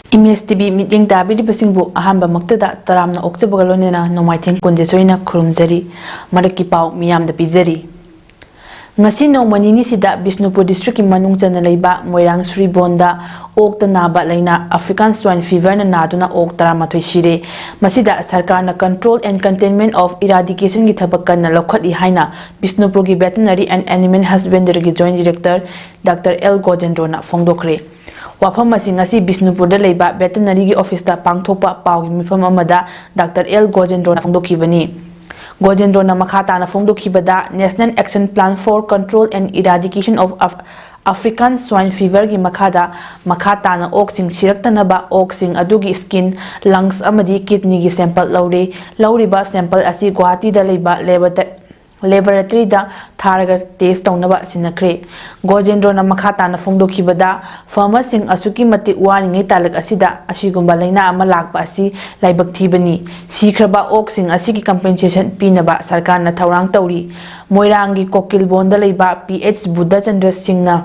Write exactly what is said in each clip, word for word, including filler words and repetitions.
Image TV ꯃꯤꯠꯌꯦꯡ ꯇꯥꯕꯤꯔꯤꯕꯁꯤꯡꯕꯨ ꯑꯍꯥꯟꯕꯃꯛꯇꯗ ꯇꯔꯥꯝꯅ ꯑꯣꯛꯆꯕꯒ ꯂꯣꯏꯅꯅ ꯅꯣꯡꯃꯥꯏꯊꯦꯝ ꯀꯨꯟꯖꯦꯁꯣꯏꯅ ꯈꯨꯔꯨꯝꯖꯔꯤ꯫ ꯃꯔꯛꯀꯤ ꯄꯥꯎ ꯃꯤꯌꯥꯝꯗ ꯄꯤꯖꯔꯤ꯫ ꯉꯁꯤ ꯅꯣꯡꯃ ꯅꯤꯅꯤꯁꯤꯗ ꯕꯤꯁꯅꯨꯄꯨꯔ district ꯀꯤ ꯃꯅꯨꯡ ꯆꯟꯅ ꯂꯩꯕ ꯃꯣꯏꯔꯥꯡ ꯁ꯭ꯔꯤꯕꯣꯟꯗ ꯑꯣꯛꯇ ꯅꯥꯕ ꯂꯥꯏꯅꯥ African Swine Fever ꯅ ꯅꯥꯗꯨꯅ ꯑꯣꯛ ꯇꯔꯥꯃꯥꯊꯣꯏ ꯁꯤꯔꯦ꯫ ꯃꯁꯤꯗ ꯁꯔꯀꯥꯔꯅ Control and Containment of Eradication ꯒꯤ ꯊꯕꯛ ꯀꯟꯅ ꯂꯧꯈꯠꯂꯤ ꯍꯥꯏꯅ ꯕꯤꯁꯅꯨꯄꯨꯔꯒꯤ Veterinary and Animal Husbandry ꯒꯤ Joint Director Doctor ꯑꯦꯜ ꯒꯣꯖꯦꯟꯗ꯭ꯔꯣꯅ ꯐꯣꯡꯗꯣꯛꯈ꯭ꯔꯦ꯫ ꯋꯥꯐꯝ ꯑꯁꯤ ꯉꯁꯤ ꯕꯤꯁꯅꯨꯄꯨꯔꯗ ꯂꯩꯕ Veterinary ꯒꯤ office ꯇ ꯄꯥꯡꯊꯣꯛꯄ ꯄꯥꯎꯒꯤ ꯃꯤꯐꯝ ꯑꯃꯗ Doctor ꯑꯦꯜ ꯒꯣꯖꯦꯟꯗ꯭ꯔꯣꯅ ꯐꯣꯡꯗꯣꯛꯈꯤꯕꯅꯤ꯫ ꯒꯣꯖꯦꯟꯗ꯭ꯔꯣꯅ ꯃꯈꯥ ꯇꯥꯅ ꯐꯣꯡꯗꯣꯛꯈꯤꯕꯗ, National Action Plan for Control and Eradication of Af-, African Swine Fever ꯒꯤ ꯃꯈꯥꯗ ꯃꯈꯥ ꯇꯥꯅ ꯑꯣꯛꯁꯤꯡ ꯁꯤꯔꯛꯇꯅꯕ ꯑꯣꯛꯁꯤꯡ ꯑꯗꯨꯒꯤ skin, lungs ꯑꯃꯗꯤ kidney ꯒꯤ sample ꯂꯧꯔꯦ꯫ ꯂꯧꯔꯤꯕ sample ꯑꯁꯤ ꯒꯨꯋꯥꯍꯥꯇꯤꯗ ꯂꯩꯕ ꯂꯦꯕꯣꯔꯦ-, laboratory ꯗ ꯊꯥꯔꯒ test ꯇꯧꯅꯕ ꯁꯤꯟꯅꯈ꯭ꯔꯦ꯫ ꯒꯣꯖꯦꯟꯗ꯭ꯔꯣꯅ ꯃꯈꯥ ꯇꯥꯅ ꯐꯣꯡꯗꯣꯛꯈꯤꯕꯗ, farmer ꯁꯤꯡ ꯑꯁꯨꯛꯀꯤ ꯃꯇꯤꯛ ꯋꯥꯔꯤꯉꯩ ꯇꯥꯂꯛ ꯑꯁꯤꯗ ꯑꯁꯤꯒꯨꯝꯕ ꯂꯥꯏꯅꯥ ꯑꯃ ꯂꯥꯛꯄ ꯑꯁꯤ ꯂꯥꯏꯕꯛ ꯊꯤꯕꯅꯤ꯫ ꯁꯤꯈ꯭ꯔꯕ ꯑꯣꯛꯁꯤꯡ ꯑꯁꯤꯒꯤ compensation ꯄꯤꯅꯕ ꯁꯔꯀꯥꯔꯅ ꯊꯧꯔꯥꯡ ꯇꯧꯔꯤ꯫ ꯃꯣꯏꯔꯥꯡꯒꯤ ꯀꯣꯀꯤꯜꯕꯣꯟꯗ ꯂꯩꯕ ꯄꯤ ꯑꯩꯆ ꯕꯨꯙꯆꯟꯗ꯭ꯔ ꯁꯤꯡꯅ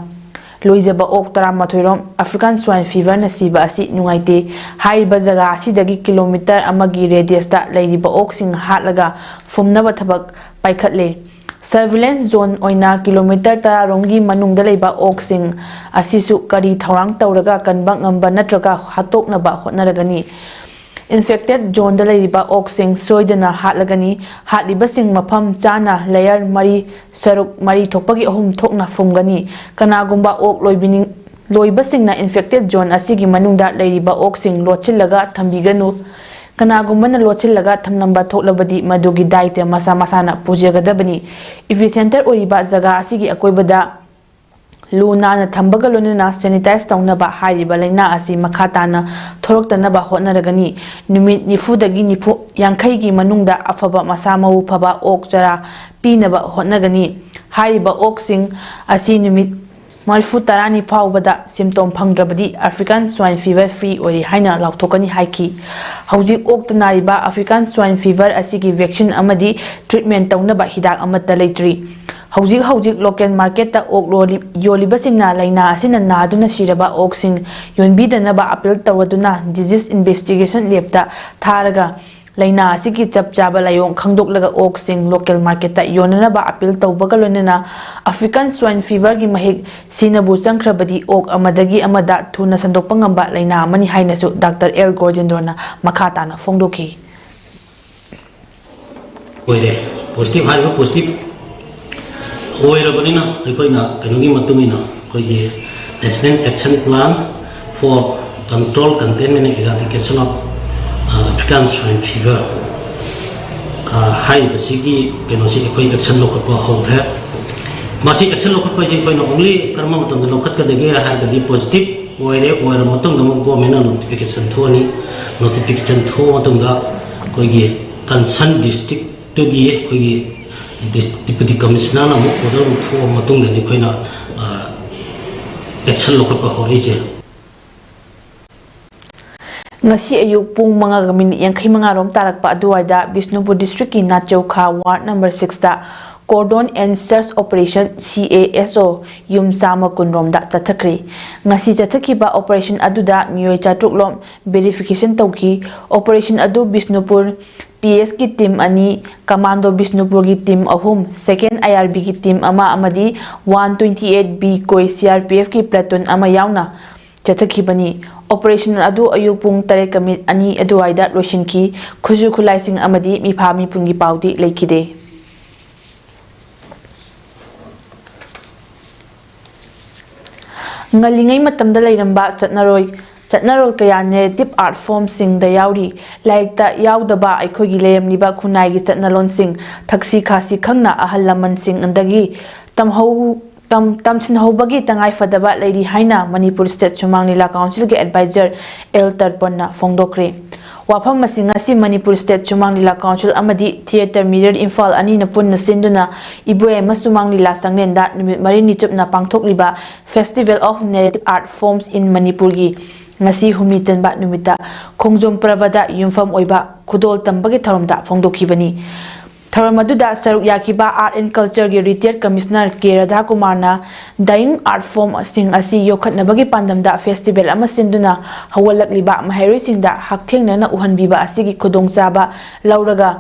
ꯂꯣꯏꯖꯕ ꯑꯣꯛ ꯇꯔꯥꯃꯥꯊꯣꯏ ꯔꯣꯝ African Swine Fever ꯅ ꯁꯤꯕ ꯑꯁꯤ ꯅꯨꯡꯉꯥꯏꯇꯦ꯫ ꯍꯥꯏꯔꯤꯕ ꯖꯒꯥ ꯑꯁꯤꯗꯒꯤ kilometre ꯑꯃꯒꯤ radius ꯇ ꯂꯩꯔꯤꯕ ꯑꯣꯛꯁꯤꯡ ꯍꯥꯠꯂꯒ ꯐꯨꯝꯅꯕ ꯊꯕꯛ ꯄꯥꯏꯈꯠꯂꯦ꯫ Surveillance zone ꯑꯣꯏꯅ kilometre ꯇꯔꯥ ꯔꯣꯝꯒꯤ ꯃꯅꯨꯡꯗ ꯂꯩꯕ ꯑꯣꯛꯁꯤꯡ ꯑꯁꯤꯁꯨ ꯀꯔꯤ ꯊꯧꯔꯥꯡ ꯇꯧꯔꯒ ꯀꯟꯕ ꯉꯝꯕ ꯅꯠꯇ꯭ꯔꯒ ꯍꯥꯠꯇꯣꯛꯅꯕ ꯍꯣꯠꯅꯔꯒꯅꯤ꯫ Infected zone ꯗ ꯂꯩꯔꯤꯕ ꯑꯣꯛꯁꯤꯡ ꯁꯣꯏꯗꯅ ꯍꯥꯠꯂꯒꯅꯤ꯫ ꯍꯥꯠꯂꯤꯕꯁꯤꯡ ꯃꯐꯝ ꯆꯥꯅ layer ꯃꯔꯤ, ꯁꯔꯨꯛ ꯃꯔꯤ ꯊꯣꯛꯄꯒꯤ ꯑꯍꯨꯝ ꯊꯣꯛꯅ ꯐꯨꯝꯒꯅꯤ꯫ ꯀꯅꯥꯒꯨꯝꯕ ꯑꯣꯛ ꯂꯣꯏꯕꯤꯅꯤꯡ-, ꯂꯣꯏꯕꯁꯤꯡꯅ infected zone ꯑꯁꯤꯒꯤ ꯃꯅꯨꯡꯗ ꯂꯩꯔꯤꯕ ꯑꯣꯛꯁꯤꯡ ꯂꯣꯠꯁꯤꯜꯂꯒ ꯊꯝꯕꯤꯒꯅꯨ꯫ ꯀꯅꯥꯒꯨꯝꯕꯅ ꯂꯣꯠꯁꯤꯜꯂꯒ ꯊꯝꯂꯝꯕ ꯊꯣꯛꯂꯕꯗꯤ ꯃꯗꯨꯒꯤ ꯗꯥꯏꯇ꯭ꯌ ꯃꯁꯥ ꯃꯁꯥꯅ ꯄꯨꯖꯒꯗꯕꯅꯤ꯫ Epicentre ꯑꯣꯏꯔꯤꯕ ꯖꯒꯥ ꯑꯁꯤꯒꯤ ꯑꯀꯣꯏꯕꯗ ꯂꯨ ꯅꯥꯟꯅ ꯊꯝꯕꯒ ꯂꯣꯏꯅꯅ sanitize ꯇꯧꯅꯕ ꯍꯥꯏꯔꯤꯕ ꯂꯥꯏꯅꯥ ꯑꯁꯤ ꯃꯈꯥ ꯇꯥꯅ ꯊꯣꯔꯛꯇꯅꯕ ꯍꯣꯠꯅꯔꯒꯅꯤ꯫ ꯅꯨꯃꯤꯠ ꯅꯤꯐꯨꯗꯒꯤ ꯅꯤꯐꯨ, ꯌꯥꯡꯈꯩꯒꯤ ꯃꯅꯨꯡꯗ ꯑꯐꯕ ꯃꯁꯥ ꯃꯎ ꯐꯕ ꯑꯣꯛ ꯆꯔꯥ ꯄꯤꯅꯕ ꯍꯣꯠꯅꯒꯅꯤ꯫ ꯍꯥꯏꯔꯤꯕ ꯑꯣꯛꯁꯤꯡ ꯑꯁꯤ ꯅꯨꯃꯤꯠ ꯃꯔꯤꯐꯨ ꯇꯔꯥꯅꯤ ꯐꯥꯎꯕꯗ symptom ꯐꯪꯗ꯭ꯔꯕꯗꯤ African Swine Fever free ꯑꯣꯏꯔꯦ ꯍꯥꯏꯅ ꯂꯥꯎꯊꯣꯛꯀꯅꯤ ꯍꯥꯏꯈꯤ꯫ ꯍꯧꯖꯤꯛ ꯑꯣꯛꯇ ꯅꯥꯔꯤꯕ African Swine Fever ꯑꯁꯤꯒꯤ vaccine ꯑꯃꯗꯤ treatment ꯇꯧꯅꯕ ꯍꯤꯗꯥꯛ ꯑꯃꯠꯇ ꯂꯩꯇ꯭ꯔꯤ꯫ ꯍꯧꯖꯤꯛ ꯍꯧꯖꯤꯛ local marketꯇ ꯑꯣꯛ ꯂꯣꯜꯂꯤ-, ꯌꯣꯜꯂꯤꯕꯁꯤꯡꯅ ꯂꯥꯏꯅꯥ ꯑꯁꯤꯅ ꯅꯥꯗꯨꯅ ꯁꯤꯔꯕ ꯑꯣꯛꯁꯤꯡ ꯌꯣꯟꯕꯤꯗꯅꯕ appeal ꯇꯧꯔꯗꯨꯅ disease investigation labꯇ ꯊꯥꯔꯒ ꯂꯥꯏꯅꯥ ꯑꯁꯤꯒꯤ ꯆꯞ ꯆꯥꯕ ꯂꯥꯏꯑꯣꯡ ꯈꯪꯗꯣꯛꯂꯒ ꯑꯣꯛꯁꯤꯡ local marketꯇ ꯌꯣꯟꯅꯅꯕ appeal ꯇꯧꯕꯒ ꯂꯣꯏꯅꯅ African Swine Feverꯒꯤ ꯃꯍꯤꯛ ꯁꯤꯅꯕꯨ ꯆꯪꯈ꯭ꯔꯕꯗꯤ ꯑꯣꯛ ꯑꯃꯗꯒꯤ ꯑꯃꯗ ꯊꯨꯅ ꯁꯟꯗꯣꯛꯄ ꯉꯝꯕ ꯂꯥꯏꯅꯥ ꯑꯃꯅꯤ ꯍꯥꯏꯅꯁꯨ Doctor L ꯒꯣꯔꯖꯦꯟꯗ꯭ꯔꯣꯅ ꯃꯈꯥ ꯇꯥꯅ ꯐꯣꯡꯗꯣꯛꯈꯤ꯫ ꯑꯣꯏꯔꯦ꯫ Positive ꯍꯥꯏꯔꯤꯕ positive ꯑꯣꯏꯔꯕꯅꯤꯅ ꯑꯩꯈꯣꯏꯅ ꯀꯩꯅꯣꯒꯤ ꯃꯇꯨꯡ ꯏꯟꯅ ꯑꯩꯈꯣꯏꯒꯤ National Action Plan for Control, Containment and Eradication of African Swine Fever ꯍꯥꯏꯔꯤꯕꯁꯤꯒꯤ ꯀꯩꯅꯣꯁꯤ ꯑꯩꯈꯣꯏ action ꯂꯧꯈꯠꯄ ꯍꯧꯈ꯭ꯔꯦ꯫ ꯃꯁꯤ action ꯂꯧꯈꯠꯄ ꯍꯥꯏꯁꯦ ꯑꯩꯈꯣꯏꯅ only ꯀꯔꯝꯕ ꯃꯇꯝꯗ ꯂꯧꯈꯠꯀꯗꯒꯦ ꯍꯥꯏꯔꯒꯗꯤ positive ꯑꯣꯏꯔꯦ, ꯑꯣꯏꯔꯕ ꯃꯇꯨꯡꯗ ꯑꯃꯨꯛ governmentꯅ notification ꯊꯣꯛꯑꯅꯤ꯫ Notification ꯊꯣꯛꯑ ꯃꯇꯨꯡꯗ ꯑꯩꯈꯣꯏꯒꯤ concern districtꯇꯨꯒꯤ ꯑꯩꯈꯣꯏꯒꯤ Deputy Commissionerꯅ ꯑꯃꯨꯛ order ꯑꯃꯨꯛ ꯊꯣꯛꯑ ꯃꯇꯨꯡꯗꯅꯤ ꯑꯩꯈꯣꯏꯅ action ꯂꯧꯈꯠꯄ ꯍꯧꯔꯛꯏꯁꯦ꯫ ꯉꯁꯤ ꯑꯌꯨꯛ ꯄꯨꯡ ꯃꯉꯥꯒ minute ꯌꯥꯡꯈꯩ ꯃꯉꯥ ꯔꯣꯝ ꯇꯥꯔꯛꯄ ꯑꯗꯨꯋꯥꯏꯗ Bishnupur districtꯀꯤ ꯅꯥꯆꯧꯈꯥ ward number sixꯇ cordon and search operation, C A S O, ꯌꯨꯝ ꯆꯥꯝꯃ ꯀꯨꯟ ꯔꯣꯝꯗ ꯆꯠꯊꯈ꯭ꯔꯦ꯫ ꯉꯁꯤ ꯆꯠꯊꯈꯤꯕ operation ꯑꯗꯨꯗ ꯃꯤꯑꯣꯏ ꯆꯥꯇ꯭ꯔꯨꯛ ꯂꯣꯝ verification ꯇꯧꯈꯤ꯫ Operation ꯑꯗꯨ ꯕꯤꯁꯅꯨꯄꯨꯔ P S ꯀꯤ team ꯑꯅꯤ, Commando ꯕꯤꯁꯅꯨꯄꯨꯔꯒꯤ team ꯑꯍꯨꯝ, second I R Bꯒꯤ team ꯑꯃ ꯑꯃꯗꯤ one twenty eight B ꯀꯣꯏ C R P Fꯀꯤ platoon ꯑꯃ ꯌꯥꯎꯅ ꯆꯠꯊꯈꯤꯕꯅꯤ꯫ Operation ꯑꯗꯨ ꯑꯌꯨꯛ ꯄꯨꯡ ꯇꯔꯦꯠꯀ minute ꯑꯅꯤ ꯑꯗꯨꯋꯥꯏꯗ ꯂꯣꯏꯁꯤꯟꯈꯤ꯫ ꯈꯨꯠꯁꯨ ꯈꯨꯠꯂꯥꯏꯁꯤꯡ ꯑꯃꯗꯤ ꯃꯤꯐꯥ ꯃꯤꯄꯨꯟꯒꯤ ꯄꯥꯎꯗꯤ ꯂꯩꯈꯤꯗꯦ꯫ ꯉꯜꯂꯤꯉꯩ ꯃꯇꯝꯗ ꯂꯩꯔꯝꯕ ꯆꯠꯅꯔꯣꯏ, ꯆꯠꯅꯔꯣꯜ ꯀꯌꯥ narrative art formꯁꯤꯡꯗ ꯌꯥꯎꯔꯤ꯫ ꯂꯥꯏꯔꯤꯛꯇ ꯌꯥꯎꯗꯕ ꯑꯩꯈꯣꯏꯒꯤ ꯂꯩꯔꯝꯂꯤꯕ ꯈꯨꯟꯅꯥꯏꯒꯤ ꯆꯠꯅꯂꯣꯟꯁꯤꯡ, ꯊꯛꯁꯤ ꯈꯥꯁꯤ ꯈꯪꯅ ꯑꯍꯜ ꯂꯃꯟꯁꯤꯡꯗꯒꯤ ꯇꯝꯍꯧ-, ꯇꯝ-, ꯇꯝꯁꯤꯟꯍꯧꯕꯒꯤ ꯇꯉꯥꯏꯐꯗꯕ ꯂꯩꯔꯤ ꯍꯥꯏꯅ ꯃꯅꯤꯄꯨꯔ State ꯁꯨꯃꯥꯡ ꯂꯤꯂꯥ Councilꯒꯤ adviser ꯑꯦꯜ ꯇꯔꯄꯟꯅ ꯐꯣꯡꯗꯣꯛꯈ꯭ꯔꯦ꯫ ꯋꯥꯐꯝ ꯑꯁꯤ ꯉꯁꯤ ꯃꯅꯤꯄꯨꯔ State ꯁꯨꯃꯥꯡ ꯂꯤꯂꯥ Council ꯑꯃꯗꯤ Theatre Mirror ꯏꯝꯐꯥꯜ ꯑꯅꯤꯅ ꯄꯨꯟꯅ ꯁꯤꯟꯗꯨꯅ ꯏꯕꯣꯌꯥꯏꯃ ꯁꯨꯃꯥꯡ ꯂꯤꯂꯥ ꯆꯥꯛꯂꯦꯟꯗ ꯅꯨꯃꯤꯠ ꯃꯔꯤꯅꯤ ꯆꯨꯞꯅ ꯄꯥꯡꯊꯣꯛꯂꯤꯕ Festival of Narrative Art Forms in ꯃꯅꯤꯄꯨꯔꯒꯤ ꯉꯁꯤ ꯍꯨꯝꯅꯤ ꯆꯟꯕ ꯅꯨꯃꯤꯠꯇ ꯈꯣꯡꯖꯣꯝ ꯄꯔꯕꯗ ꯌꯨꯝꯐꯝ ꯑꯣꯏꯕ ꯈꯨꯗꯣꯜ ꯇꯝꯕꯒꯤ ꯊꯧꯔꯝꯗ ꯐꯣꯡꯗꯣꯛꯈꯤꯕꯅꯤ꯫ ꯊꯧꯔꯝ ꯑꯗꯨꯗ ꯁꯔꯨꯛ ꯌꯥꯈꯤꯕ Art and Cultureꯒꯤ Retired Commissioner K ꯔꯥꯙꯥꯀꯨꯃꯥꯔꯅ Dying Art Formꯁꯤꯡ ꯑꯁꯤ ꯌꯣꯛꯈꯠꯅꯕꯒꯤ ꯄꯥꯟꯗꯝꯗ festival ꯑꯃ ꯁꯤꯟꯗꯨꯅ ꯍꯧꯒꯠꯂꯛꯂꯤꯕ ꯃꯍꯩꯔꯣꯏꯁꯤꯡꯗ ꯍꯛꯊꯦꯡꯅꯅ ꯎꯍꯟꯕꯤꯕ ꯑꯁꯤꯒꯤ ꯈꯨꯗꯣꯡꯆꯥꯕ ꯂꯧꯔꯒ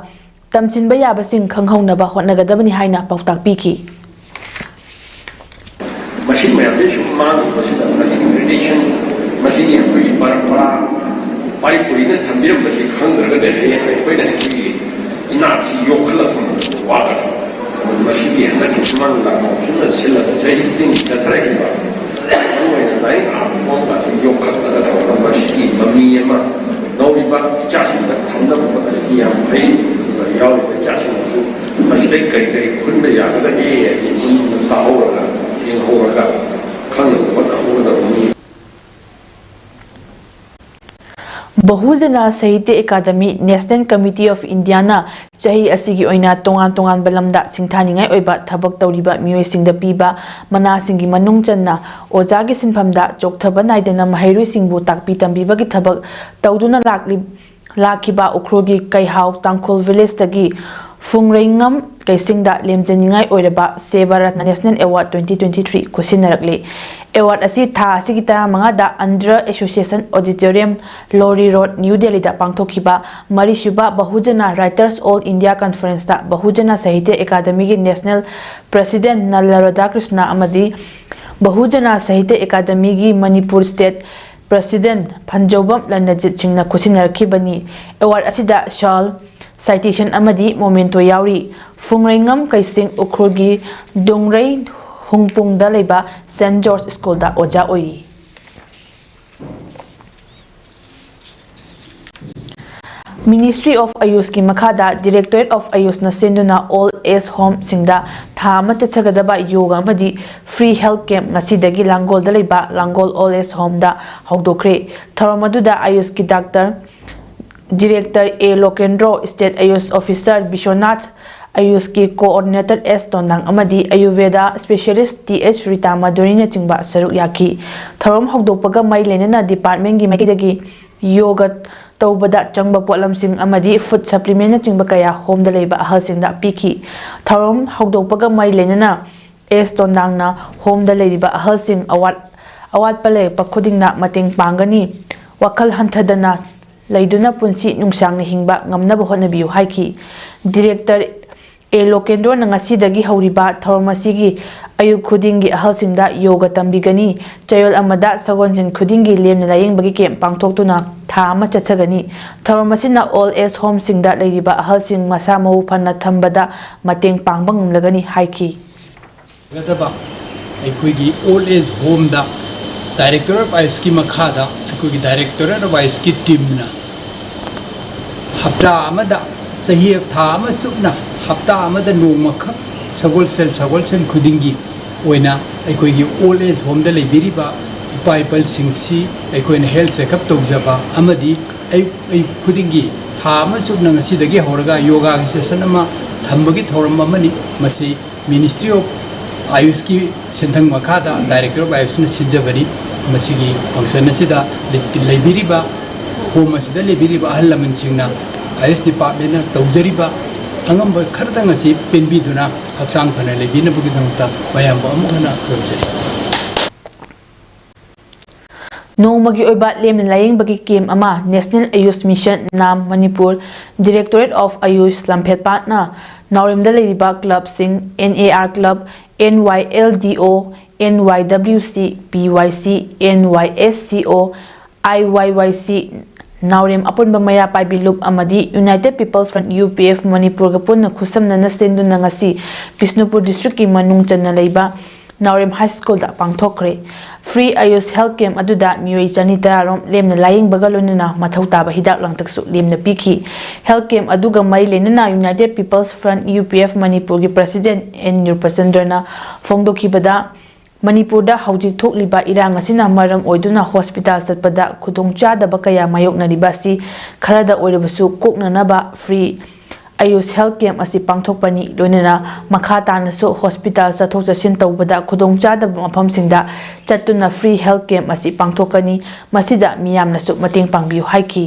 ꯇꯝꯁꯤꯟꯕ ꯌꯥꯕꯁꯤꯡ ꯈꯪꯍꯧꯅꯕ ꯍꯣꯠꯅꯒꯗꯕꯅꯤ ꯍꯥꯏꯅ ꯄꯥꯎꯇꯥꯛ ꯄꯤꯈꯤ꯫ ꯃꯁꯤ ꯃꯌꯥꯝꯁꯦ ꯁꯨꯝ ꯃꯥꯡꯈꯤꯕꯁꯤꯗ ꯃꯁꯤꯒꯤ tradition, ꯃꯁꯤꯒꯤ ꯑꯩꯈꯣꯏꯒꯤ ꯄꯔꯝꯄꯔꯥ, ꯄꯥꯔꯤ ꯄꯨꯔꯤꯅ ꯊꯝꯕꯤꯔꯝꯕꯁꯤ ꯈꯪꯗ꯭ꯔꯒꯗꯤ ꯍꯌꯦꯡ ꯑꯩꯈꯣꯏꯅ ꯑꯩꯈꯣꯏꯒꯤ ꯏꯅꯥꯠꯁꯤ ꯌꯣꯛꯈꯠꯂꯛꯄ ꯋꯥꯒꯅꯤ꯫ ꯑꯗꯨ ꯃꯁꯤꯒꯤ ꯍꯟꯗꯛꯀꯤ ꯁꯨꯃꯥꯡ ꯂꯤꯂꯥ ꯀꯥꯎꯟꯁꯤꯜꯅ ꯁꯤꯜꯂꯒ ꯆꯍꯤ ꯈꯨꯗꯤꯡꯒꯤ ꯆꯠꯊꯔꯛꯏꯕ ꯃꯔꯨꯑꯣꯏꯅ ꯂꯥꯏꯔꯤꯛ ꯐꯣꯡꯕ ꯑꯁꯤ ꯌꯣꯛꯈꯠꯂꯒ ꯇꯧꯔꯒ ꯃꯁꯤꯒꯤ ꯃꯃꯤ ꯑꯃ ꯅꯧꯔꯤꯕ ꯏꯆꯥꯁꯤꯡꯗ ꯊꯝꯅꯕ ꯍꯣꯠꯅꯔꯗꯤ ꯌꯥꯝ ꯐꯩ꯫ ꯑꯗꯨꯒ ꯌꯥꯎꯔꯤꯕ ꯏꯆꯥꯁꯤꯡꯗꯁꯨ ꯃꯁꯤꯗꯩ ꯀꯔꯤ ꯀꯔꯤ ꯈꯨꯟꯕ ꯌꯥꯒꯗꯒꯦ ꯍꯥꯏꯗꯤ ꯃꯨꯟꯅ ꯇꯥꯍꯧꯔꯒ ꯌꯦꯡꯍꯧꯔꯒ ꯈꯪꯅꯕ ꯍꯣꯠꯅꯍꯧꯒꯗꯕꯅꯤ꯫ ꯕꯍꯨꯖꯅ ꯁꯥꯍꯤꯇ꯭ꯌ ꯑꯦꯀꯥꯗꯃꯤ National Committee of Indiaꯅ ꯆꯍꯤ ꯑꯁꯤꯒꯤ ꯑꯣꯏꯅ ꯇꯣꯉꯥꯟ ꯇꯣꯉꯥꯟꯕ ꯂꯝꯗ ꯁꯤꯡꯊꯥꯅꯤꯡꯉꯥꯏ ꯑꯣꯏꯕ ꯊꯕꯛ ꯇꯧꯔꯤꯕ ꯃꯤꯑꯣꯏꯁꯤꯡꯗ ꯄꯤꯕ ꯃꯅꯥꯁꯤꯡꯒꯤ ꯃꯅꯨꯡ ꯆꯟꯅ ꯑꯣꯖꯥꯒꯤ ꯁꯤꯟꯐꯝꯗ ꯆꯣꯛꯊꯕ ꯅꯥꯏꯗꯅ ꯃꯍꯩꯔꯣꯏꯁꯤꯡꯕꯨ ꯇꯥꯛꯄꯤ ꯇꯝꯕꯤꯕꯒꯤ ꯊꯕꯛ ꯇꯧꯗꯨꯅ ꯂꯥꯛꯂꯤ ꯂꯥꯛꯈꯤꯕ ꯎꯈ꯭ꯔꯨꯜꯒꯤ ꯀꯩꯍꯥꯎ ꯇꯥꯡꯈꯨꯜ villageꯇꯒꯤ ꯐꯨꯡꯔꯩꯉꯝ ꯀꯩꯁꯤꯡꯗ ꯂꯦꯝꯖꯅꯤꯡꯉꯥꯏ ꯑꯣꯏꯔꯕ ꯁꯦꯕꯥ Ratna National Award twenty twenty three ꯈꯨꯠꯁꯤꯟꯅꯔꯛꯂꯤ꯫ Award ꯑꯁꯤ ꯊꯥ ꯑꯁꯤꯒꯤ ꯇꯔꯥꯃꯉꯥꯗ Andhra Association Auditorium, Lowry Road, New Delhiꯗ ꯄꯥꯡꯊꯣꯛꯈꯤꯕ ꯃꯔꯤꯁꯨꯕ ꯕꯍꯨꯖꯅ Writers All India Conferenceꯇ ꯕꯍꯨꯖꯅ ꯁꯥꯍꯤꯇ꯭ꯌ ꯑꯦꯀꯥꯗꯃꯤꯒꯤ National President ꯅꯜꯂ ꯔꯥꯙꯥꯀ꯭ꯔꯤꯁꯅ ꯑꯃꯗꯤ ꯕꯍꯨꯖꯅ ꯁꯥꯍꯤꯇ꯭ꯌ ꯑꯦꯀꯥꯗꯃꯤꯒꯤ ꯃꯅꯤꯄꯨꯔ State President ꯐꯟꯖꯧꯕꯝ ꯂꯟꯅꯖꯤꯠ ꯁꯤꯡꯅ ꯈꯨꯠꯁꯤꯟꯅꯔꯛꯈꯤꯕꯅꯤ꯫ Award ꯑꯁꯤꯗ shawl, citation ꯑꯃꯗꯤ memento ꯌꯥꯎꯔꯤ꯫ ꯐꯨꯡꯔꯩꯉꯝ ꯀꯩꯁꯤꯡ ꯎꯈ꯭ꯔꯨꯜꯒꯤ ꯗꯨꯡꯔꯩ ꯍꯨꯡꯄꯨꯡꯗ ꯂꯩꯕ Saint George Schoolꯗ ꯑꯣꯖꯥ ꯑꯣꯏꯔꯤ꯫ Ministry of AYUSꯀꯤ ꯃꯈꯥꯗ Directorate of AYUSꯅ ꯁꯤꯟꯗꯨꯅ Old Age Homeꯁꯤꯡꯗ ꯊꯥ ꯑꯃ ꯆꯠꯊꯒꯗꯕ yoga ꯑꯃꯗꯤ free health camp ꯉꯁꯤꯗꯒꯤ ꯂꯥꯡꯒꯣꯜꯗ ꯂꯩꯕ ꯂꯥꯡꯒꯣꯜ Old Age Homeꯗ ꯍꯧꯗꯣꯛꯈ꯭ꯔꯦ꯫ ꯊꯧꯔꯝ ꯑꯗꯨꯗ AYUSꯀꯤ Doctor Director A Lokendro, State AYUS Officer Vishwanath, AYUSꯀꯤ Coordinator S ꯇꯣꯟꯗꯥꯡ ꯑꯃꯗꯤ Ayurveda Specialist Th ꯔꯤꯇꯥ ꯃꯥꯙꯨꯔꯤꯅꯆꯤꯡꯕ ꯁꯔꯨꯛ ꯌꯥꯈꯤ꯫ ꯊꯧꯔꯝ ꯍꯧꯗꯣꯛꯄꯒ ꯃꯔꯤ ꯂꯩꯅꯅ departmentꯀꯤ ꯃꯥꯏꯀꯩꯗꯒꯤ yoga ꯇꯧꯕꯗ ꯆꯪꯕ ꯄꯣꯠꯂꯝꯁꯤꯡ ꯑꯃꯗꯤ ꯐꯨꯗ ꯁꯄ꯭ꯂꯤꯃꯦꯟꯅꯆꯤꯡꯕ ꯀꯌꯥ ꯍꯣꯝꯗ ꯂꯩꯕ ꯑꯍꯜꯁꯤꯡꯗ ꯄꯤꯈꯤ꯫ ꯊꯧꯔꯝ ꯍꯧꯗꯣꯛꯄꯒ ꯃꯔꯤ ꯂꯩꯅꯅ ꯑꯦꯁ ꯇꯣꯟꯗꯥꯡꯅ ꯍꯣꯝꯗ ꯂꯩꯔꯤꯕ ꯑꯍꯜꯁꯤꯡ ꯑꯋꯥꯠ ꯑꯋꯥꯠꯄ ꯂꯩꯔꯛꯄ ꯈꯨꯗꯤꯡꯗ ꯃꯇꯦꯡ ꯄꯥꯡꯒꯅꯤ꯫ ꯋꯥꯈꯜ ꯍꯟꯊꯗꯅ ꯂꯩꯗꯨꯅ ꯄꯨꯟꯁꯤ ꯅꯨꯡꯁꯥꯡꯅ ꯍꯤꯡꯕ ꯉꯝꯅꯕ ꯍꯣꯠꯅꯕꯤꯌꯨ ꯍꯥꯏꯈꯤ꯫ ꯗꯤꯔꯦꯛꯇꯔ ꯑꯦ ꯂꯣꯀꯦꯟꯗ꯭ꯔꯣꯅ ꯉꯁꯤꯗꯒꯤ ꯍꯧꯔꯤꯕ ꯊꯧꯔꯝ ꯑꯁꯤꯒꯤ ꯑꯌꯨꯛ ꯈꯨꯗꯤꯡꯒꯤ ꯑꯍꯜꯁꯤꯡꯗ ꯌꯣꯒ ꯇꯝꯕꯤꯒꯅꯤ꯫ ꯆꯌꯣꯜ ꯑꯃꯗ ꯁꯒꯣꯜꯁꯦꯟ ꯈꯨꯗꯤꯡꯒꯤ ꯂꯦꯝꯅ ꯂꯥꯌꯦꯡꯕꯒꯤ ꯀꯦꯝꯞ ꯄꯥꯡꯊꯣꯛꯇꯨꯅ ꯊꯥ ꯑꯃ ꯆꯠꯊꯒꯅꯤ꯫ ꯊꯧꯔꯝ ꯑꯁꯤꯅ ꯑꯣꯜ ꯑꯦꯖ ꯍꯣꯝꯁꯤꯡꯗ ꯂꯩꯔꯤꯕ ꯑꯍꯜꯁꯤꯡ ꯃꯁꯥ ꯃꯎ ꯐꯅ ꯊꯝꯕꯗ ꯃꯇꯦꯡ ꯄꯥꯡꯕ ꯉꯝꯂꯒꯅꯤ ꯍꯥꯏꯈꯤ꯫ ꯒꯗꯕ ꯑꯩꯈꯣꯏꯒꯤ ꯑꯣꯜ ꯑꯦꯖ ꯍꯣꯝꯗ ꯗꯥꯏꯔꯦꯛꯇꯣꯔꯦꯠ ꯑꯣꯐ ꯑꯥꯌꯨꯁꯀꯤ ꯃꯈꯥꯗ ꯑꯩꯈꯣꯏꯒꯤ ꯗꯥꯏꯔꯦꯛꯇꯣꯔꯦꯠ ꯑꯣꯐ ꯑꯥꯌꯨꯁꯀꯤ ꯇꯤꯝꯅ ꯍꯞꯇꯥ ꯑꯃꯗ, ꯆꯍꯤ, ꯊꯥ ꯑꯃ ꯆꯨꯞꯅ ꯍꯞꯇꯥ ꯑꯃꯗ ꯅꯣꯡꯃꯈꯛ ꯁꯒꯣꯜꯁꯦꯜ, ꯁꯒꯣꯜꯁꯦꯜ ꯈꯨꯗꯤꯡꯒꯤ ꯑꯣꯏꯅ ꯑꯩꯈꯣꯏꯒꯤ ꯑꯣꯜ ꯑꯦꯖ ꯍꯣꯝꯗ ꯂꯩꯕꯤꯔꯤꯕ ꯏꯄꯥ ꯏꯄꯜꯁꯤꯡꯁꯤ ꯑꯩꯈꯣꯏꯅ ꯍꯦꯜꯊ ꯆꯦꯛꯑꯞ ꯇꯧꯖꯕ ꯑꯃꯗꯤ ꯑꯌꯨꯛ, ꯑꯌꯨꯛ ꯈꯨꯗꯤꯡꯒꯤ ꯊꯥ ꯑꯃ ꯆꯨꯞꯅ ꯉꯁꯤꯗꯒꯤ ꯍꯧꯔꯒ ꯌꯣꯒꯥꯒꯤ ꯁꯦꯁꯟ ꯑꯃ ꯊꯝꯕꯒꯤ ꯊꯧꯔꯝ ꯑꯃꯅꯤ꯫ ꯃꯁꯤ ꯃꯤꯅꯤꯁꯇ꯭ꯔꯤ ꯑꯣꯐ ꯑꯥꯌꯨꯁꯀꯤ ꯁꯦꯟꯊꯪ ꯃꯈꯥꯗ ꯗꯥꯏꯔꯦꯛꯇꯣꯔ ꯑꯣꯐ ꯑꯥꯌꯨꯁꯅ ꯁꯤꯟꯖꯕꯅꯤ꯫ ꯃꯁꯤꯒꯤ ꯐꯪꯁꯟ ꯑꯁꯤꯗ ꯂꯩ-, ꯂꯩꯕꯤꯔꯤꯕ, ꯍꯣꯝ ꯑꯁꯤꯗ ꯂꯩꯕꯤꯔꯤꯕ ꯑꯍꯜ ꯂꯃꯟꯁꯤꯡꯅ ꯑꯥꯌꯨꯁ ꯗꯤꯄꯥꯔꯠꯃꯦꯟꯅ ꯇꯧꯖꯔꯤꯕ ꯑꯉꯝꯕ ꯈꯔꯗꯪ ꯑꯁꯤ ꯄꯦꯟꯕꯤꯗꯨꯅ ꯍꯛꯆꯥꯡ ꯐꯅ ꯂꯩꯕꯤꯅꯕꯒꯤꯗꯃꯛꯇ ꯃꯌꯥꯝꯕꯨ ꯑꯃꯨꯛ ꯍꯟꯅ ꯈꯨꯔꯨꯝꯖꯔꯤ꯫ ꯅꯣꯡꯃꯒꯤ ꯑꯣꯏꯕ ꯂꯦꯝꯅ ꯂꯥꯌꯦꯡꯕꯒꯤ ꯀꯦꯝꯞ ꯑꯃ national AYUSH mission, NAM, Manipur, directorate of AYUSH ꯂꯝꯐꯦꯜꯄꯥꯠꯅ ꯅꯥꯎꯔꯦꯝꯗ ꯂꯩꯔꯤꯕ ꯀ꯭ꯂꯕꯁꯤꯡ, N A R club, N Y L D O, N Y W ꯁꯤ, ꯄꯤ ꯋꯥꯏ ꯁꯤ, ꯑꯦꯟ ꯋꯥꯏ ꯑꯦꯁ ꯁꯤ ꯑꯣ, ꯑꯥꯏ ꯋꯥꯏ ꯋꯥꯏ ꯁꯤ, ꯅꯥꯎꯔꯦꯝ ꯑꯄꯨꯟꯕ ꯃꯩꯔꯥ ꯄꯥꯏꯕꯤ ꯂꯨꯞ ꯑꯃꯗꯤ united peoples front, U P F, ꯃꯅꯤꯄꯨꯔꯒ ꯄꯨꯟꯅ ꯈꯨꯠꯁꯝꯅꯅ ꯁꯤꯟꯗꯨꯅ ꯉꯁꯤ ꯕꯤꯁꯅꯨꯄꯨꯔ ꯗꯤꯁꯇ꯭ꯔꯤꯛꯀꯤ ꯃꯅꯨꯡ ꯆꯟꯅ ꯂꯩꯕ ꯅꯥꯎꯔꯦꯝ ꯍꯥꯏ ꯁ꯭ꯀꯨꯜꯗ ꯄꯥꯡꯊꯣꯛꯈ꯭ꯔꯦ꯫ ꯐ꯭ꯔꯤ ꯑꯌꯨꯁ ꯍꯦꯜꯊ ꯀꯦꯝꯞ ꯑꯗꯨꯗ ꯃꯤꯑꯣꯏ ꯆꯅꯤ ꯇꯔꯥ ꯔꯣꯝ ꯂꯦꯝꯅ ꯂꯥꯌꯦꯡꯕꯒ ꯂꯣꯏꯅꯅ ꯃꯊꯧ ꯇꯥꯕ ꯍꯤꯗꯥꯛ ꯂꯥꯡꯊꯛꯁꯨ ꯂꯦꯝꯅ ꯄꯤꯈꯤ꯫ ꯍꯦꯜꯊ ꯀꯦꯝꯞ ꯑꯗꯨꯒ ꯃꯔꯤ ꯂꯩꯅꯅ united peoples front, U P F, ꯃꯅꯤꯄꯨꯔꯒꯤ ꯄ꯭ꯔꯁꯤꯗꯦꯟꯠ ꯑꯦꯟ ꯅꯤꯔꯨꯄꯆꯟꯗ꯭ꯔꯅ ꯐꯣꯡꯗꯣꯛꯈꯤꯕꯗ, ꯃꯅꯤꯄꯨꯔꯗ ꯍꯧꯖꯤꯛ ꯊꯣꯛꯂꯤꯕ ꯏꯔꯥꯡ ꯑꯁꯤꯅ ꯃꯔꯝ ꯑꯣꯏꯗꯨꯅ ꯍꯣꯁꯄꯤꯇꯥꯜ ꯆꯠꯄꯗ ꯈꯨꯗꯣꯡꯆꯥꯗꯕ ꯀꯌꯥ ꯃꯥꯌꯣꯛꯅꯔꯤꯕ ꯑꯁꯤ ꯈꯔꯗ ꯑꯣꯏꯔꯕꯁꯨ ꯀꯣꯛꯅꯅꯕ ꯐ꯭ꯔꯤ ꯑꯌꯨꯁ ꯍꯦꯜꯊ ꯀꯦꯝꯞ ꯑꯁꯤ ꯄꯥꯡꯊꯣꯛꯄꯅꯤ꯫ ꯂꯣꯏꯅꯅ ꯃꯈꯥ ꯇꯥꯅꯁꯨ ꯍꯣꯁꯄꯤꯇꯥꯜ ꯆꯠꯊꯣꯛ ꯆꯠꯁꯤꯟ ꯇꯧꯕꯗ ꯈꯨꯗꯣꯡꯆꯥꯗꯕ ꯃꯐꯝꯁꯤꯡꯗ ꯆꯠꯇꯨꯅ ꯐ꯭ꯔꯤ ꯍꯦꯜꯊ ꯀꯦꯝꯞ ꯑꯁꯤ ꯄꯥꯡꯊꯣꯛꯀꯅꯤ꯫ ꯃꯁꯤꯗ ꯃꯤꯌꯥꯝꯅꯁꯨ ꯃꯇꯦꯡ ꯄꯥꯡꯕꯤꯌꯨ ꯍꯥꯏꯈꯤ꯫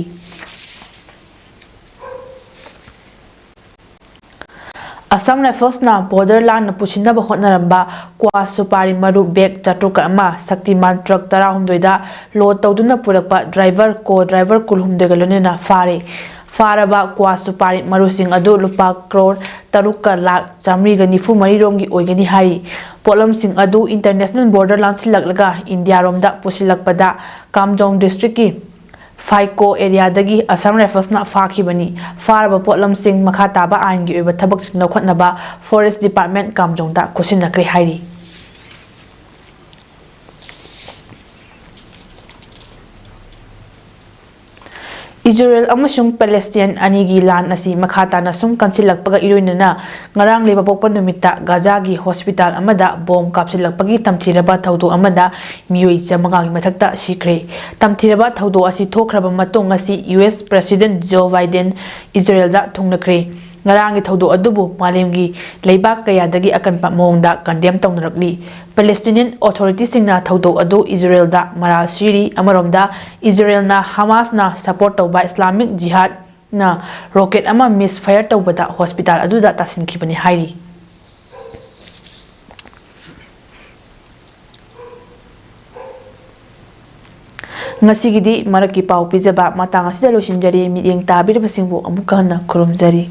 ꯑꯁꯥꯝ ꯔꯥꯏꯐꯜꯁꯅ ꯕꯣꯔꯗꯔ ꯂꯥꯟꯅ ꯄꯨꯁꯤꯟꯅꯕ ꯍꯣꯠꯅꯔꯝꯕ ꯀ꯭ꯋꯥ ꯁꯨꯄꯥꯔꯤ ꯃꯔꯨ ꯕꯦꯒ ꯆꯥꯇ꯭ꯔꯨꯛꯀ ꯑꯃ ꯁꯛꯇꯤꯃꯥꯟ ꯇ꯭ꯔꯛ ꯇꯔꯥꯍꯨꯝꯗꯣꯏꯗ ꯂꯣꯗ ꯇꯧꯗꯨꯅ ꯄꯨꯔꯛꯄ ꯗ꯭ꯔꯥꯏꯚꯔ, ꯀꯣ ꯗ꯭ꯔꯥꯏꯚꯔ ꯀꯨꯟꯍꯨꯝꯗꯣꯏꯒ ꯂꯣꯏꯅꯅ ꯐꯥꯔꯦ꯫ ꯐꯥꯔꯕ ꯀ꯭ꯋꯥ ꯁꯨꯄꯥꯔꯤ ꯃꯔꯨꯁꯤꯡ ꯑꯗꯨ ꯂꯨꯄꯥ ꯀ꯭ꯔꯣꯔ ꯇꯔꯨꯛꯀ ꯂꯥꯈ ꯆꯥꯃꯔꯤꯒ ꯅꯤꯐꯨ ꯃꯔꯤ ꯔꯣꯝꯒꯤ ꯑꯣꯏꯒꯅꯤ ꯍꯥꯏꯔꯤ꯫ ꯄꯣꯠꯂꯝꯁꯤꯡ ꯑꯗꯨ ꯏꯟꯇꯔꯅꯦꯁꯅꯦꯜ ꯕꯣꯔꯗꯔ ꯂꯥꯟꯁꯤꯜꯂꯛꯂꯒ ꯏꯟꯗꯤꯌꯥꯔꯣꯝꯗ ꯄꯨꯁꯤꯜꯂꯛꯄꯗ ꯀꯥꯝꯖꯣꯡ ꯗꯤꯁꯇ꯭ꯔꯤꯛꯀꯤ ꯐꯥꯏꯀꯣ ꯑꯦꯔꯤꯌꯥꯗꯒꯤ ꯑꯁꯥꯝ ꯔꯥꯏꯐꯜꯁꯅ ꯐꯥꯈꯤꯕꯅꯤ꯫ ꯐꯥꯔꯕ ꯄꯣꯠꯂꯝꯁꯤꯡ ꯃꯈꯥ ꯇꯥꯕ ꯑꯥꯏꯟꯒꯤ ꯑꯣꯏꯕ ꯊꯕꯛꯁꯤꯡ ꯂꯧꯈꯠꯅꯕ ꯐꯣꯔꯦꯁ ꯗꯤꯄꯥꯔꯠꯃꯦꯟ ꯀꯥꯝꯖꯣꯡꯗ ꯈꯨꯠꯁꯤꯟꯅꯈ꯭ꯔꯦ ꯍꯥꯏꯔꯤ꯫ ꯏꯖꯔꯦꯜ ꯑꯃꯁꯨꯡ ꯄꯦꯂꯦꯁꯇꯤꯟ ꯑꯅꯤꯒꯤ ꯂꯥꯟ ꯑꯁꯤ ꯃꯈꯥ ꯇꯥꯅ ꯁꯨꯝ ꯀꯟꯁꯤꯜꯂꯛꯄꯒ ꯏꯔꯣꯏꯅꯅ ꯉꯔꯥꯡ ꯂꯩꯕꯄꯣꯛꯄ ꯅꯨꯃꯤꯠꯇ ꯒꯥꯖꯥꯒꯤ ꯍꯣꯁꯄꯤꯇꯥꯜ ꯑꯃꯗ ꯕꯣꯝ ꯀꯥꯞꯁꯤꯜꯂꯛꯄꯒꯤ ꯇꯝꯊꯤꯔꯕ ꯊꯧꯗꯣꯛ ꯑꯃꯗ ꯃꯤꯑꯣꯏ ꯆꯥꯃꯉꯥꯒꯤ ꯃꯊꯛꯇ ꯁꯤꯈ꯭ꯔꯦ꯫ ꯇꯝꯊꯤꯔꯕ ꯊꯧꯗꯣꯛ ꯑꯁꯤ ꯊꯣꯛꯈ꯭ꯔꯕ ꯃꯇꯨꯡ ꯉꯁꯤ ꯌꯨ ꯑꯦꯁ ꯄ꯭ꯔꯦꯁꯤꯗꯦꯟꯠ ꯖꯣ ꯕꯥꯏꯗꯦꯟ ꯏꯖꯔꯦꯜꯗ ꯊꯨꯡꯂꯈ꯭ꯔꯦ꯫ ꯉꯔꯥꯡꯒꯤ ꯊꯧꯗꯣꯛ ꯑꯗꯨꯕꯨ ꯃꯥꯂꯦꯝꯒꯤ ꯂꯩꯕꯥꯛ ꯀꯌꯥꯗꯒꯤ ꯑꯀꯟꯕ ꯃꯑꯣꯡꯗ ꯀꯟꯗꯦꯝ ꯇꯧꯅꯔꯛꯂꯤ꯫ ꯄꯦꯂꯦꯁꯇꯤꯅꯤꯌꯟ ꯑꯣꯊꯣꯔꯤꯇꯤꯁꯤꯡꯅ ꯊꯧꯗꯣꯛ ꯑꯗꯨ ꯏꯖꯔꯦꯜꯗ ꯃꯔꯥꯜ ꯁꯤꯔꯤ꯫ ꯑꯃꯔꯣꯝꯗ, ꯏꯖꯔꯦꯜꯅ ꯍꯃꯥꯁꯅ ꯁꯄꯣꯔꯠ ꯇꯧꯕ ꯏꯁꯂꯥꯃꯤꯛ ꯖꯤꯍꯥꯗꯅ ꯔꯣꯀꯦꯠ ꯑꯃ ꯃꯤꯁ ꯐꯥꯌꯔ ꯇꯧꯕꯗ ꯍꯣꯁꯄꯤꯇꯥꯜ ꯑꯗꯨꯗ ꯇꯥꯁꯤꯟꯈꯤꯕꯅꯤ ꯍꯥꯏꯔꯤ꯫ ꯉꯁꯤꯒꯤꯗꯤ ꯃꯔꯛꯀꯤ ꯄꯥꯎ ꯄꯤꯖꯕ ꯃꯇꯥꯡ ꯑꯁꯤꯗ ꯂꯣꯏꯁꯤꯟꯖꯔꯤ꯫ ꯃꯤꯠꯌꯦꯡ ꯇꯥꯕꯤꯔꯕꯁꯤꯡꯕꯨ ꯑꯃꯨꯛꯀ ꯍꯟꯅ ꯈꯨꯔꯨꯝꯖꯔꯤ꯫